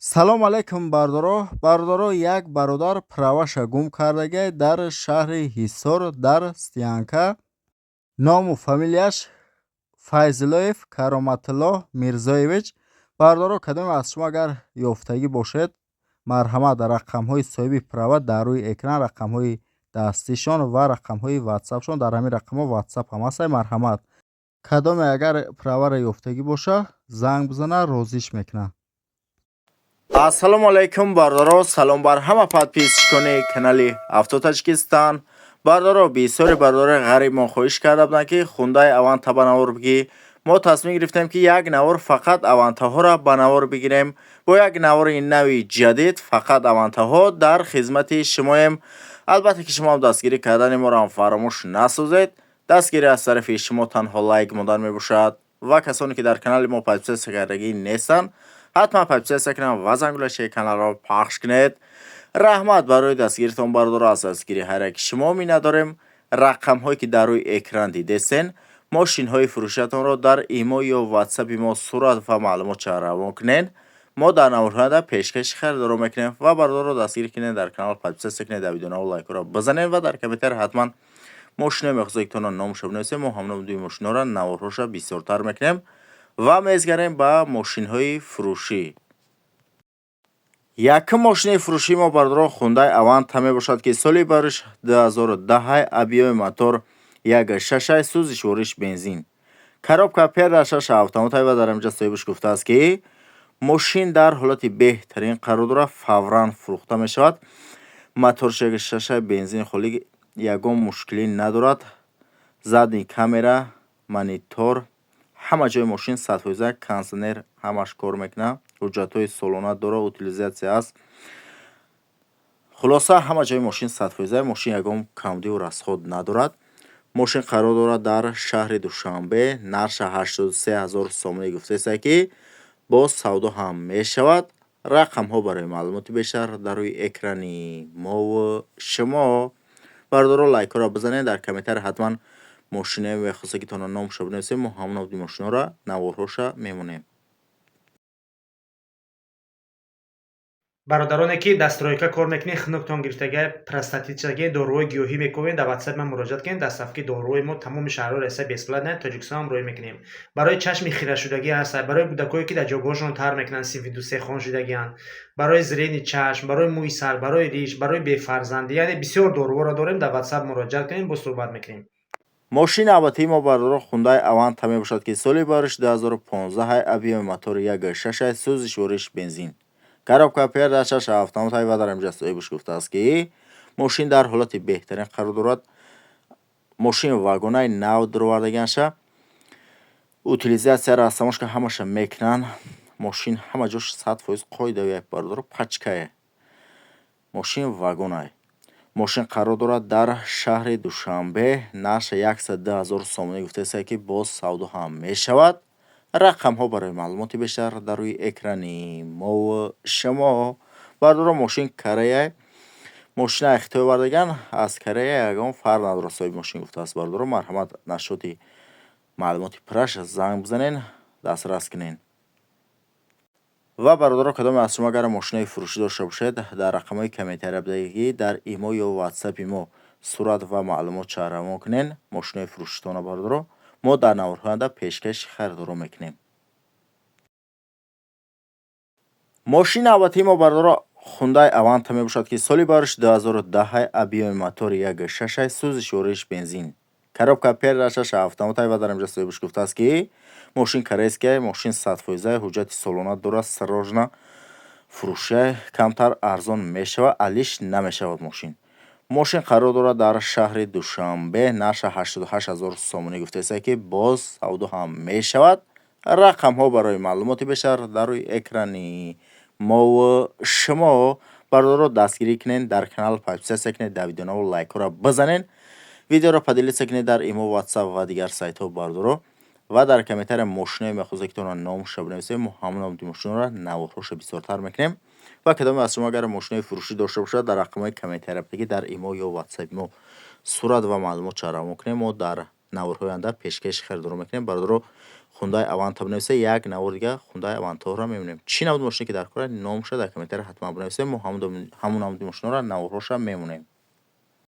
Салом алейкум, бардоро. Бардоро, як бародар праваша гум кардагай дар шаҳри Ҳисор, дар стоянка. Ному фамилияш Файзуллоев Кароматулло Мирзоевич. Бардоро, кадоме аз шумо агар ёфтагӣ бошед, марҳамат, рақамҳои соҳиби права дар рӯи экран, рақамҳои дастишон ва рақамҳои ватсапшон. Дар ҳамин рақамҳо ватсап ҳам ҳастай. Марҳамат, кадоме агар праваро ёфтагӣ боша, занг бизана, розиш мекунад. Ассалому алайкум, бардоро. Салом бар ҳама подписчикони канали Авто Таҷикистон. Бардоро, бисёри бардори ғариб мо хоҳиш карда буданд, ки Хундай Аванта ба навор бигӣ. Мо тасмим гирифтем, ки як навор фақат Авантаҳоро ба навор бигирем. Бо як навори нави ҷадид, фақат Авантаҳо дар хизмати шумоем. Албатта ки шумоам дастгирӣ кардани моро ҳам фаромӯш насозед. Дастгирӣ аз тарафи шумо танҳо лайк мондан мебошад. Ва касоне ки дар канали мо подписаться кардагӣ нестанд, ҳатман подписаться кунанд ва зангулачаи каналро пахш кунед. Раҳмат барои дастгиритон, бардоро. Аз дастгири ҳар яки шумо миннатдорем. Рақамҳое ки дар рӯи экран дидесен, мошинҳои фурӯшиятонро дар имо ё ватсапи мо сурат ва маълумотша равон кунед. Мо дар наворҳоянда пешкаши харидоро мекунем. Ва бардорро дастгирӣ кунед, дар канал подписаться кунед, дар видеонаво лайкҳоро бизанед ва дар комментарий ҳатман мошиное мехоҳед, номашо бинависед. Мо ҳамном дуи мошинҳоро наворҳоша бисёртар мекунем. Ва мезгарем ба мошинҳои фурӯшӣ. Якум мошини фурӯшии мо, бардоро, Хундай Аванта мебошад, ки соли бариш 2010, объёми мотор 1,6, сӯзишвориш бензин, коробка передачаш автоматай. Ва дар инҷа соҳибаш гуфтааст, ки мошин дар ҳолати беҳтарин қарор дорад, фавран фурӯхта мешавад. Моторш 1,6, бензини холӣ, ягон мушкилӣ надорад. Задний камера, монитор, ҳама ҷои мошин 100%, кондитсионер ҳамаш кор мекунад, ҳуҷҷатҳои солона дорад, утилизация аст. Хулоса, ҳама ҷои мошин 100%, мошин ягон камбудиву расход надорад. Мошин қарор дорад дар шаҳри Душанбе. Нархша 83 000 сомонӣ гуфтааст, ки боз савдо ҳам мешавад. Рақамҳо барои маълумоти бештар дар рӯи экрани мову шумо. Бардоро, лайкҳоро бизанед, дар комментарий ҳатман мошиное мехостед, ки тона номашро бинависед. Мо ҳамон мошинҳоро наворҳоша мемонем. Бародароне ки дар стройка кор мекунед, хунуктон гирифтага, простатитчаги, доруҳои гиёҳӣ мекунед, дар ватсап ман муроҷиат кунед. Доставки доруҳои мо тамоми шаҳрҳои Россия бесплатно, Тоҷикистон ҳам роҳӣ мекунем. Барои чашми хирашудагӣ ҳаст, барои кӯдакое ки дар ҷойгоҳашон тар мекунанд, синфи ду-се хон шудагианд, барои зрени чашм, барои мӯи сар, барои риш, барои бефарзандӣ, яъне бисёр доруҳоро дорем. Дар ватсап муроҷиат кунед, боз суҳбат мекунем. Мошини навбатии мо, бардоро, Хундай Аванта мебошад, ки соли бариш 2015, объёми мотори 1,6, сӯзишвориш бензин, коробка передачаш автоматай. Ва дар инҷа соҳибаш гуфтааст, ки мошин дар ҳолати беҳтарин қарор дорад. Мошин вагонаи нав дуровардагиаша, утилизацияро растаможка ҳамаша мекунанд. Мошин ҳама ҷош 100% қоидавия, бардоро, пачкае. Мошин вагонай. Мошин қарор дорад дар шаҳри Душанбе. Нархша 102 000 сомонӣ гуфтааст, ки боз савдо ҳам мешавад. Рақамҳо барои маълумоти бештар дар рӯи экрани мову шумо. Бардоро, мошин Корея, мошина Хитой овардаган, аз Корея ягон фарқ надорад, соҳиби мошин гуфтааст. Бардоро, марҳамат, нашоти маълумоти пурраш занг бизанед, дастрас кунед. Ва бародаро, кадоме аз шумо агар мошинои фурӯшӣ дошта бошед, дар рақамҳои комментария бидиҳед, дар имо ё ватсапи мо сурат ва маълумотша равон кунед мошинои фурӯшитона. Бародаро, мо дар наворҳои оянда пешкаши харидоро мекунем. Мошини навбатии мо, бародаро, Хундай Аванта мебошад, ки соли бариш 2010, объёми мотори 1,6, сӯзишвориш бензин, коробка передачаш автоматай. Ва дар инҷа соҳибаш гуфтааст, ки мошин корейская, мошин 100%, ҳуҷҷати солона дорад, срочно фурӯшия, камтар арзон мешавад, алиш намешавад мошин. Мошин қарор дорад дар шаҳри Душанбе. Нархша 88 000 сомонӣ гуфтааст, ки боз савдо ҳам мешавад. Рақамҳо барои маълумоти бештар дар рӯи экрани мову шумо. Бародаро, дастгирӣ кунед, дар канал подписаться кунед, дар видеонаво лайкҳоро бизанед, видеоро поделиться кунед дар имо, ватсап ва дигар сайтҳо, бардоро. Ва дар комментария мошиное мехостед, ки тона номашро бинависед. Мо ҳамон номи мошинҳоро наворҳоша бисёртар мекунем. Ва кадоме аз шумо агар мошинои фурӯшӣ дошта бошад, дар рақамҳои комментария бидиҳед, дар имо ё ватсапи мо сурат ва маълумотша равон кунем. Мо дар наворҳои оянда пешкаши харидоро мекунем. Бародаро. Хундай Аванта бинависед, як навор дига Хундай Авантаро мемонем. Чӣ намуди мошине, ки дар кора, номша дар комментария ҳатман бинависед, мо ҳамун намуди мошиноро, наворҳоша мемонем.